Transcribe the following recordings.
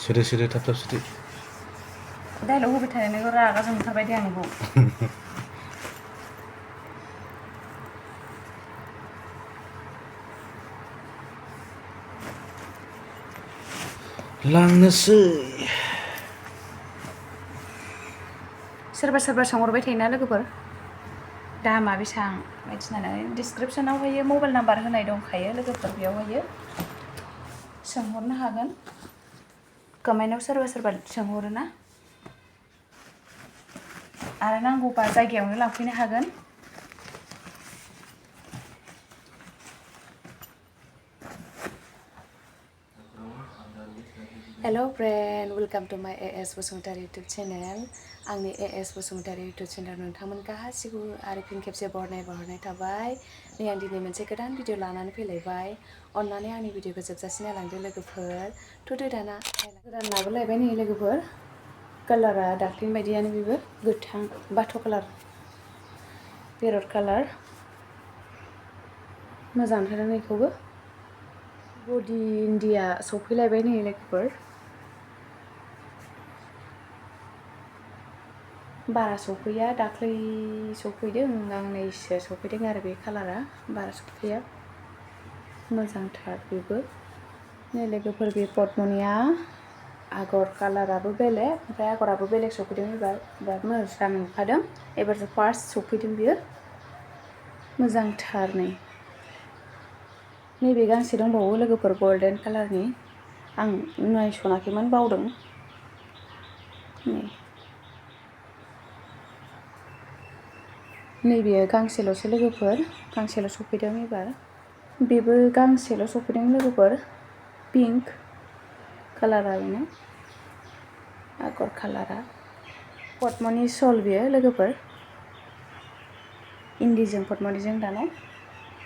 सिरि थाब थाब सिरि डाइलग होबाय थानायखौ रागा जोंथारबाय दे आंबो लांनोसै सोरबा सोंहरबाय थायोना लोगोफोर दामा बेसेबां बायदिसिना डिसक्रिपसनावहायो मबाइल नाम्बार होनाय दंखायो लोगोफोर बेयावहायो सोंहरनो हागोन कमेन्टआव सोरबा सोंहरोना आरो नांगौबा जायगायावनो लांफैनो हागोन हेल' फ्रेन्ड वेलकाम टु माय एएस बसुमतारी इउटुब चेनेल आंनि एएस बसुमतारी इउटुब चेनेल नोंथांमोन गासिबो आरो फिन खेबसे बरनाय थाबाय नै आं दिनै मोनसे गोदान भिडिअ लानानै फैलायबाय अननानै आंनि भिडिअखौ जोबजासिम नायलांदो लोगोफोर थ'दो दाना गोदान लाबोलायबाय नै लोगोफोर कालारा दाख्लिनि बायदियानो बेबो गोथां बाथ' कालार पेरट कालार मोजांथार बेखौबो बडि इन्डिया सफैलायबाय नै लोगोफोर बारा सफैया दाख्लै सफैदों गांनैसो सफैदों आरो बे कालारा बारा सफैया मोजांथार बेबो नै लोगोफोर बे पद्मनिया आगर कालाराबो बेलेग ओमफ्राय आगराबो बेलेग सफैदों एबार मोजां नुखादों एबारसो फार्स्ट सफैदों बियो मोजांथार नैबे गांसे दंबावो लोगोफोर गल्डेन कालारनि आं नायस'नाखैमोन बावदों नैबे गांसेल'सो लोगोफोर गांसेल' सफैदों एबार बेबो गांसेल' सफैदों लोगोफोर पिंक कालारा बेनो आगर कालारा पद्मनि सल बेयो लोगोफोर इन्दिजों पद्मनिजों दानाय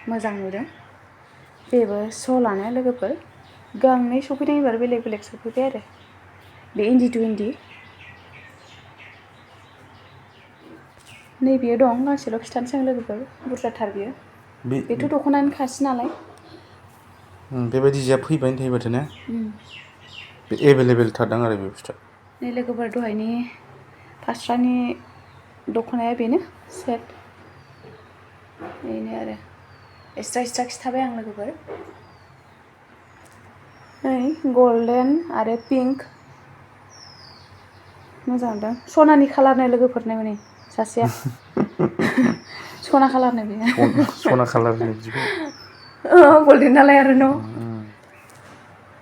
मोजां नुदों बेबो सलानो लोगोफोर गांनै सफैदों एबार बेलेग सफैबाय आरो बे इन्दि टु इन्दि नैबेयो दं गांसेल' खिथानोसै आं लोगोफोर बुरजाथार बियो बेथ' दख'नानि खासि नालाय बेबायदि जिया फैबाय थायो माथो ने बे एभेलेबेल थारदां आरो बे बुस्थुआ नै लोगोफोर दहायनि फास्रानि दख'नाया बेनो सेट बेनो आरो एक्सट्रा खिथाबाय आं लोगोफोर नै गल्डेन आरो पिंक मोजां नुदों सनानि खालारनो लोगोफोरनो माने सासेया सना खालारनो बेयो सना खालारनि बिदिखौ गल्डेन नालाय आरो न'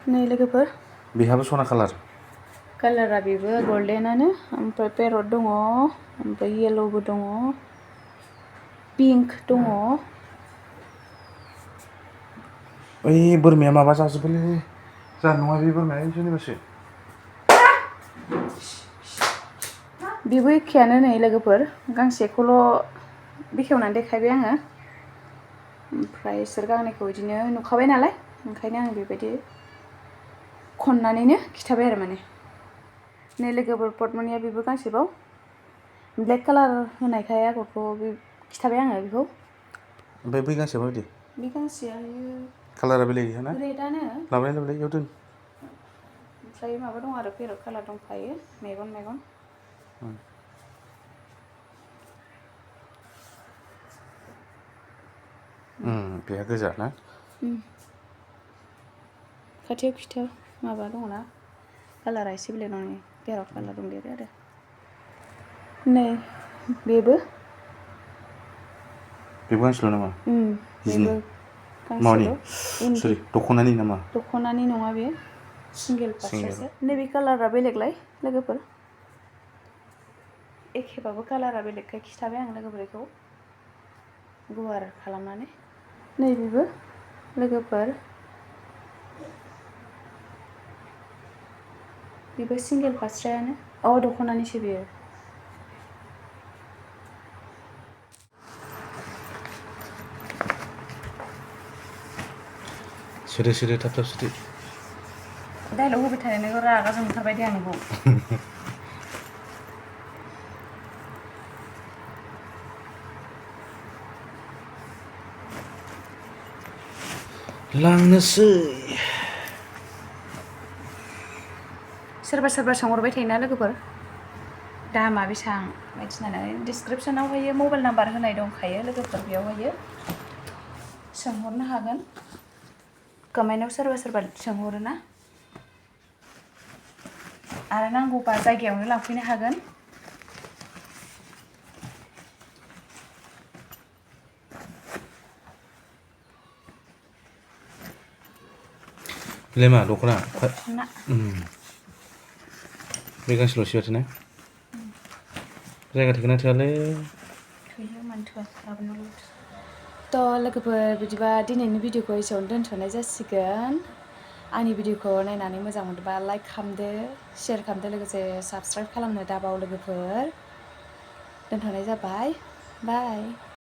नै लोगोफोर बेहाबो सना कालारा बेबो गल्डेनानो ओमफ्राय पेरट दङ ओमफ्राय येल'बो दङ पिंक दङ ओइ बोरमाया माबा जाजोबोलै जाहा नङा बे बोरमाया जोंनिबासो बेबो एखेयानो नै लोगोफोर गांसेखौल' बेखेवनानै देखायबाय आङो ओमफ्राय इसोर गांनैखौ बिदिनो नुखाबाय नालाय ओंखायनो आं बेबायदि खननानैनो खिथाबाय आरो माने नै लोगोफोर पद्मनिया बेबो गांसेबाव ब्लेक कालार होनायखाय आगरखौ खिथाबाय आङो बेखौ ओमफ्राय बै गांसेया माबायदि बे गांसेया कालारा बेलेग गैयाना रेडआनो लाबोलाय इयाव दोन ओमफ्राय माबा दं आरो पेरट कालार दंखायो मेगन बेहा गोजा ना खाथियाव खिथा माबा दङना कालारा एसे बेलेग दं पेरट कालार दंदेरो आरो नै बेबो गांसेल' नामा बेबो मानि गांसेल' सरि दख'नानि नामा दख'नानि नङा बे सिंगेल फास्रासो नैबे कालारा बेलेगलाय लोगोफोर एखेबाबो कालारा बेलेगखाय खिथाबाय आं लोगोफोरखौ गुवार खालामनानै नैबेबो लोगोफोर बेबो सिंगेल फास्रायानो दख'नानिसो बेयो सिरि थाब थाब सिरि डाइलग होबाय थानायखौ रागा जोंथारबाय दे आंबो लांनोसै सोरबा सोरबा सोंहरबाय थायोना लोगोफोर दामा बेसेबां बायदिसिना डिसक्रिपसनावहायो मबाइल नाम्बार होनाय दंखायो लोगोफोर बेयावहायो सोंहरनो हागोन कमेन्टआव सोरबा सोरबा सोंहरोना आरो नांगौबा जायगायावनो लांफैनो हागोन बेलाय मा दख'ना दख'ना बे गांसेल'सै माथो ना जायगा थोगोना थोआलै थोयो मानो थोआ लाबोनांगौ थ' लोगोफोर बिदिबा दिनैनि भिडिअखौ एसेयावनो दोनथ'नाय जासिगोन आंनि भिडिअखौ नायनानै मोजां मोनदोंबा लाइक खालामदो शेयार खालामदो लोगोसे साबस्क्राइब खालामनो दाबाव लोगोफोर दोनथ'नाय जाबाय बाय